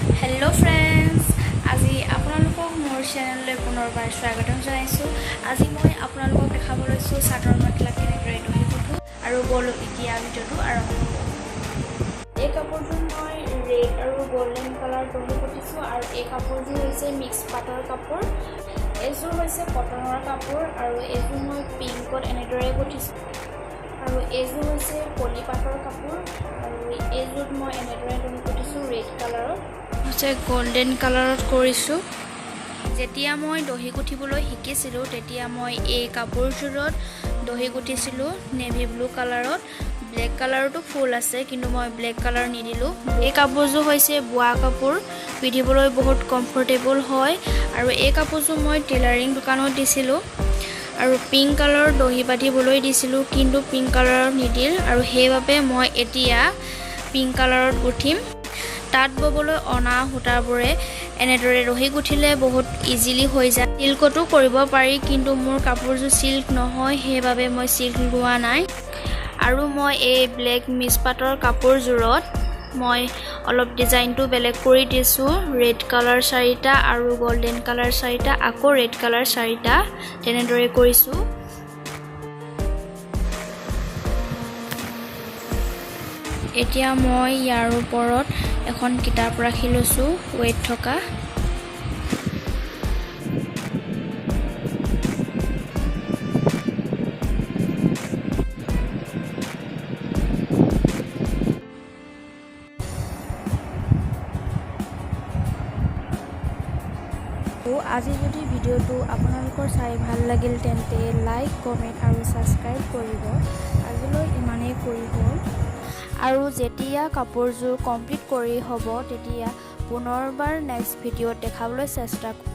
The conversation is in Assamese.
হেল্ল' ফ্ৰেণ্ডছ, আজি আপোনালোকক মোৰ চেনেললৈ পুনৰবাৰ স্বাগতম জনাইছোঁ। আজি মই আপোনালোকক দেখাব লৈছোঁ চাদৰ মেখেলা কেনেদৰে দহি গুঠোঁ। আৰু ব'লক, এতিয়া ভিডিঅ'টো আৰম্ভ কৰোঁ। এই কাপোৰযোৰ মই ৰেড আৰু গল্ডেন কালাৰ দহি গুঠিছোঁ আৰু এই কাপোৰযোৰ হৈছে মিক্স পাটৰ কাপোৰ। এইযোৰ হৈছে কটনৰ কাপোৰ আৰু এইযোৰ মই পিংকত এনেদৰে গুঠিছোঁ। আৰু এইযোৰ হৈছে পলি পাটৰ কাপোৰ আৰু এইযোৰত মই এনেদৰে দহি গুঠিছোঁ। ৰেড কালাৰত হৈছে, গল্ডেন কালাৰত কৰিছোঁ। যেতিয়া মই দহি গুঠিবলৈ শিকিছিলোঁ, তেতিয়া মই এই কাপোৰযোৰত দহি গুঠিছিলোঁ নেভি ব্লু কালাৰত। ব্লেক কালাৰতো ফুল আছে, কিন্তু মই ব্লেক কালাৰ নিদিলোঁ। এই কাপোৰযোৰ হৈছে বোৱা কাপোৰ, পিন্ধিবলৈ বহুত কমফৰ্টেবল হয় আৰু এই কাপোৰযোৰ মই টেইলাৰিং দোকানত দিছিলোঁ আৰু পিংক কালাৰৰ দহি বান্ধিবলৈ দিছিলোঁ, কিন্তু পিংক কালাৰত নিদিল আৰু সেইবাবে মই এতিয়া পিংক কালাৰত গুঠিম। তাঁত ববলৈ অনা সূতাবোৰে এনেদৰে দহি গুঠিলে বহুত ইজিলি হৈ যায়। চিল্কতো কৰিব পাৰি, কিন্তু মোৰ কাপোৰযোৰ চিল্ক নহয়, সেইবাবে মই চিল্ক লোৱা নাই। আৰু মই এই ব্লেক মিক্স পাটৰ কাপোৰযোৰত মই অলপ ডিজাইনটো বেলেগ কৰি দিছোঁ। ৰেড কালাৰ চাৰিটা আৰু গল্ডেন কালাৰ চাৰিটা, আকৌ ৰেড কালাৰ চাৰিটা, তেনেদৰে কৰিছোঁ। এতিয়া মই ইয়াৰ ওপৰত এখন কিতাপ ৰাখি লৈছোঁ ৱেইট থকা। আজি যদি ভিডিঅ'টো আপোনালোকৰ চাই ভাল লাগিল, তেন্তে লাইক, কমেণ্ট আৰু ছাবস্ক্ৰাইব কৰিব। আজিলৈ ইমানেই কৰি হ'ল আৰু যেতিয়া কাপোৰযোৰ কমপ্লিট কৰি হ'ব, তেতিয়া পুনৰবাৰ নেক্সট ভিডিঅ'ত দেখাবলৈ চেষ্টা কৰিম।